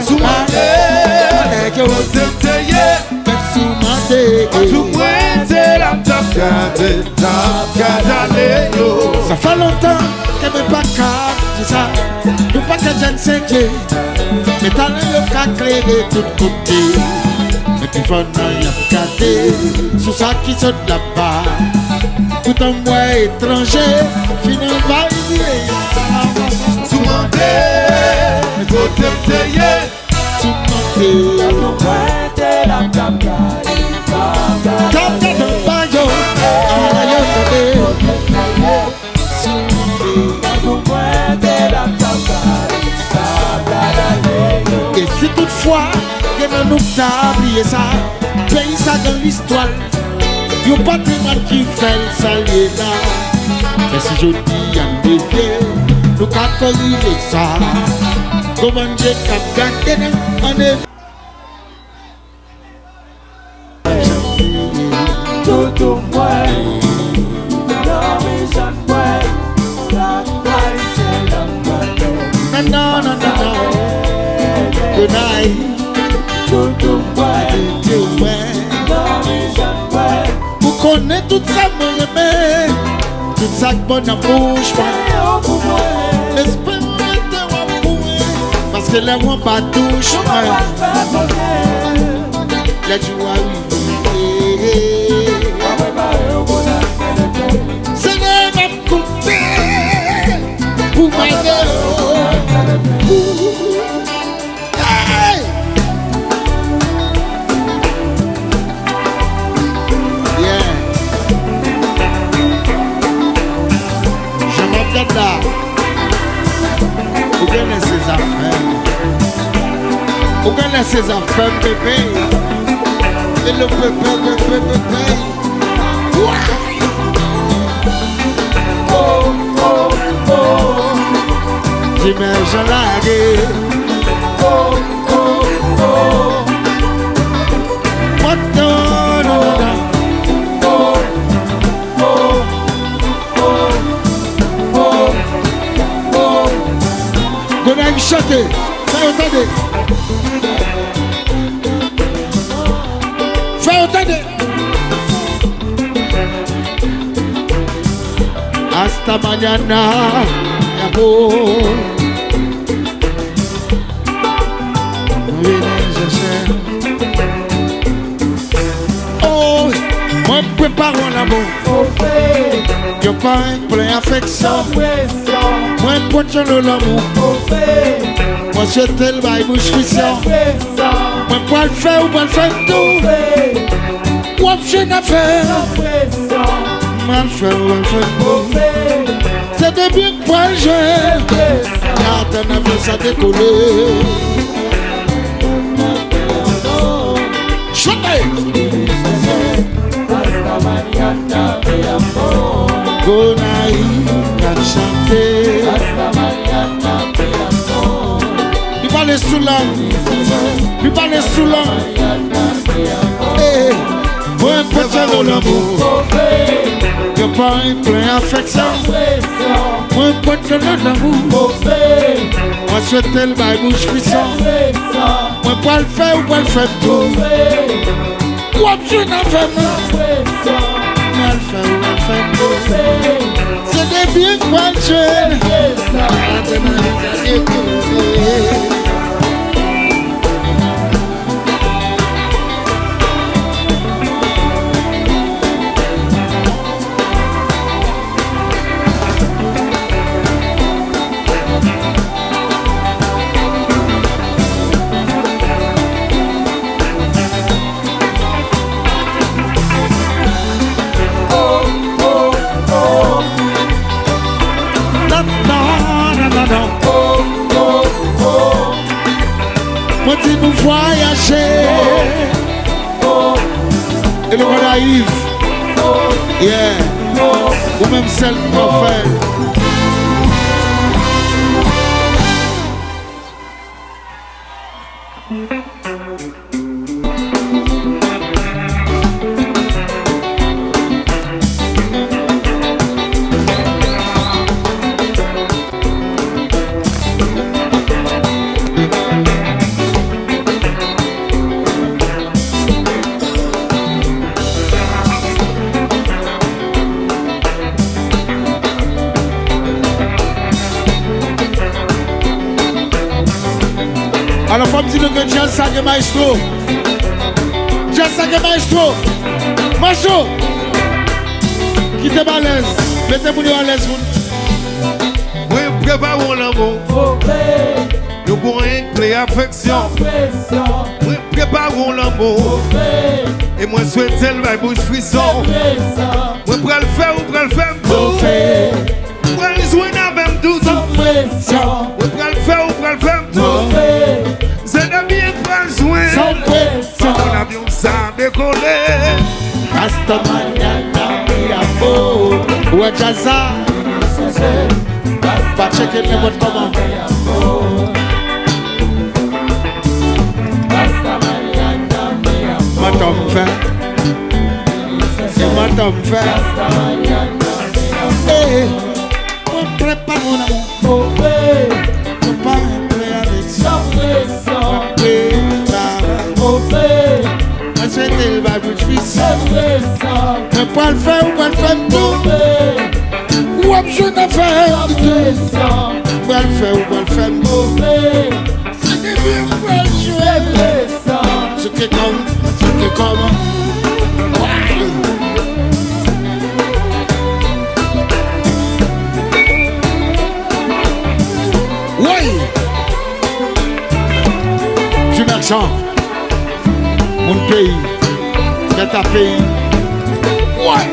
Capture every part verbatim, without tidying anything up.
Sou mande, kote m te ye. Mèt sou mande. Antou mwen te la, m t ap gade, t ap gade ale yo. Sa fè lontan ke mwen pa ka di sa. Yon pakèt jèn sendye, men talan yo ka klere tout kote. Men pi fò nan y ap gade sou sa ki sot laba. Poutan m wè etranje fin anvayi peyi a. Sou mande, kote m te ye. Sou mande. Sou mwen te la, m t ap gade, t ap gade. T ap gade anba yo, ala yo tande. Sou mande. Sou mwen te la, m t ap gade, t ap gade yo. E si toutfwa, gen nan nou k ta bliye sa, peyi sa gen listwa l. Yon patrimwàn ki fè l sa l ye la. Men si jodi a n devye, nou ka korije sa. Gon bann je k ap gade n an ev- Toutou mwen, nan mijan mwen, sa k pral se nan mwen. Non, non, non, non, non. Gonay. Toutou mwen, toutou mwen. Ou konnen tout sa mwen renmen, tout sa k bon nan bouch mwen. Espere te w ap pou mwen, paske lè w anba douch mwen, lè jou a rive, se lè m ap koute pou mande w. Hey! Yeah. Jan m ap gad la, ou genlè se zafè m. Ou genlè se zafè m, bebe. E le bebe, bebe, bebe. Di men jan lage. Gonay chante, fè yo tande. Fè yo tande. Hasta mañana, mi amor. Vini, José. Oh, mwen prepare yon lanmou. Yon pany plen afeksyon. Mwen pote yon lo lanmou. Mwen swete l bay bouch frisyon. Mwen pral fè, ou pral fè m tou. W ap jwenn afè. M al fè, ou al fè m tou. Se depi m pral jwenn. N a tann afè sa dekole. Chante! Gonayiv ap chante. Li pale sou lang. Li pale sou lang. Eh, mwen pote lo lanmou. Yon pany plen afeksyon. Mwen pote lo lanmou. Mwen swete l bay bouch frisyon. Mwen pral fè, ou pral fè m tou. W ap jwenn afè m nan. Pral fè, ou pral fè m tou. Se depi m pral jwenn. Non, non, non, non, non. Mwen di nou vwayaje. E le Gonayiv. Yeah. Ou menm sèl k pral fè l. Alò, fò m di nou ke djaz sa gen mayestwo. Djaz sa gen mayestwo. Maestro! Kite m alèz. Mete moun yo alèz, moun. Mwen prepare yon lanmou. Yo gon enk ple afeksyon. Mwen prepare yon lanmou. E mwen swete l bay bouch frison. Mwen pral fè ou pral fè m tou. Ou pral jwenn avè m toutan. Mwen pral fè ou pral fè m tou. Se depi m pral jwenn. Pandan avyon sa dekole. Hasta mañana, mi amor. Ou wè djaz sa? Pa tcheke l nenpòt kòman. Mantan m fè. E mantan m fè. Hey, mwen prepare yon lanmou. Mwen pa enk ple avèk sa. Mwen prepare. Mwen swete l bay bouch frison. Mwen pral fè ou pral fè m tou. W ap jwenn afè. Pral fè ou pral fè m tou. Se depi m pral jwenn. Tcheke kòm, tcheke kòm. Woy! Ti Mèchan. Moun peyi. Mèt a peyi. Woy!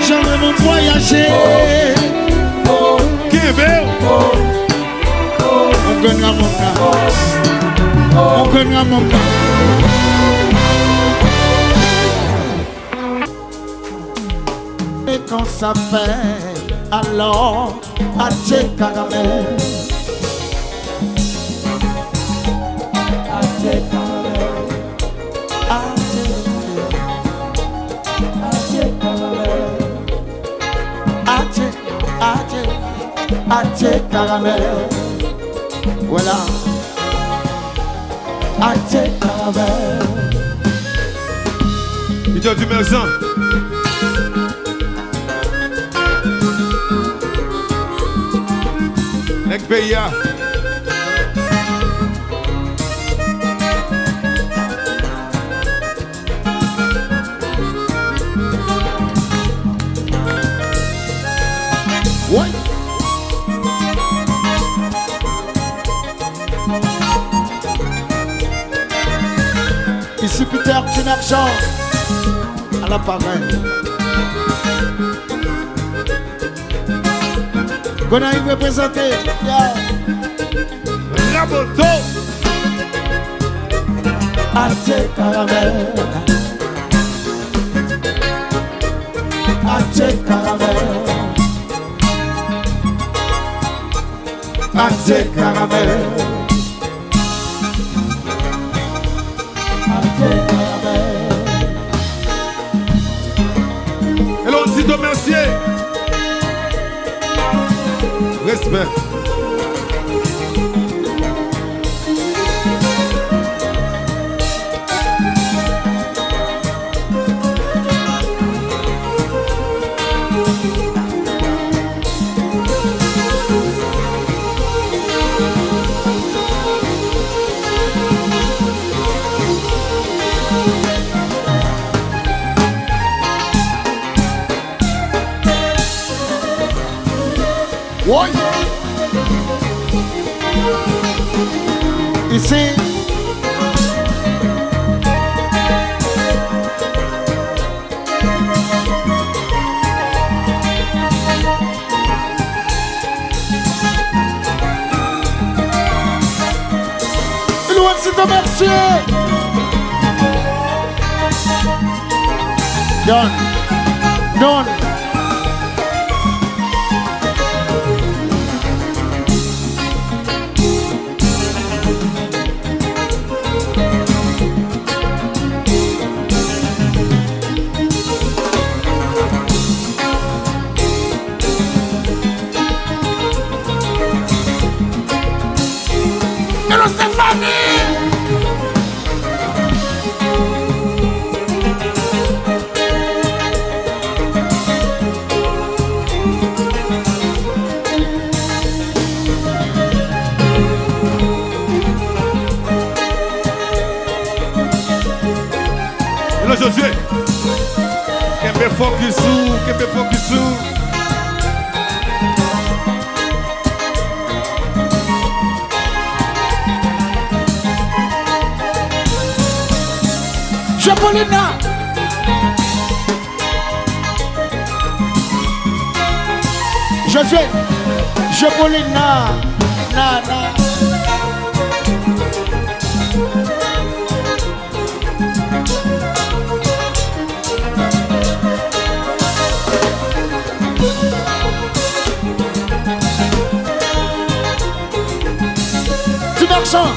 Jan renmen vwayaje. Kenbe w. Yon grenn granmoun nan. Yon grenn granmoun nan. E konsa fè alò, adje karamèl. Adje karamèl. Adje, adje karamèl. Adje, adje, adje karamèl. Vwala. Adje karamèl. Pito di mèzan. Nèg peyi a. Woy! Isi Peter Tinakjan. Ala pa mwen. Gonayiv reprezante. Yo. Raboto. Adje karamèl. Adje karamèl. Adje karamèl. Adje karamèl. Elonzito Mercier. Respè. Woy! Isi. Elonzito Mercier. Don. Don. Hello, Stéphanie! Josué. Kenbe fokis ou, kenbe fokis ou. Jopolina. Josué. Jopolina. Na, na. Ti Berchan,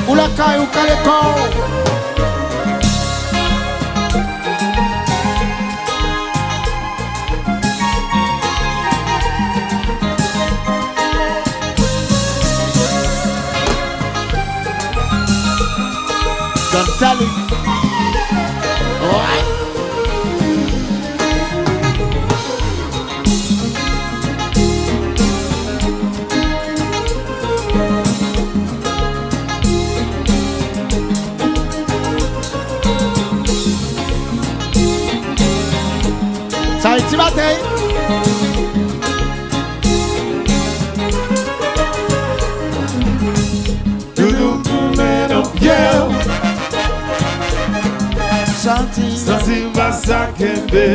ou lakay ou kale kò w. Don Tally. Alright. Sa e ti batèy. Doudou m tounen nan pye w. Santi. Santi m pa sa kenbe.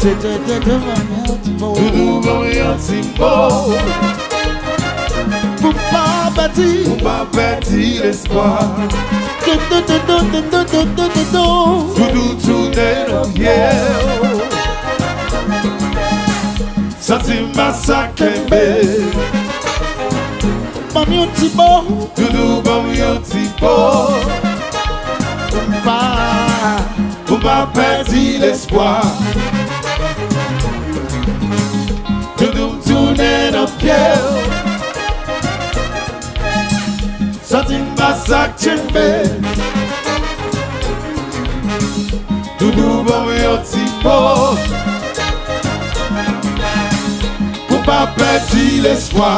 Te, te, te, te, ban m yon ti mo. Doudou ban m yon ti mo. Pou m pa pèdi. Pou m pa pèdi lespwa. Doudou, doudou, doudou, doudou, doudou. Doudou tounen nan pye w. Santi m pa sa kenbe. Ban m yon ti mo. Doudou, ban m yon ti mo. Pou m pa, pou m pa pèdi lespwa. Doudou, m tounen nan pye w. Santi m pa sa kenbe. Doudou, ban m yon ti mo. Pou m pa pèdi lespwa.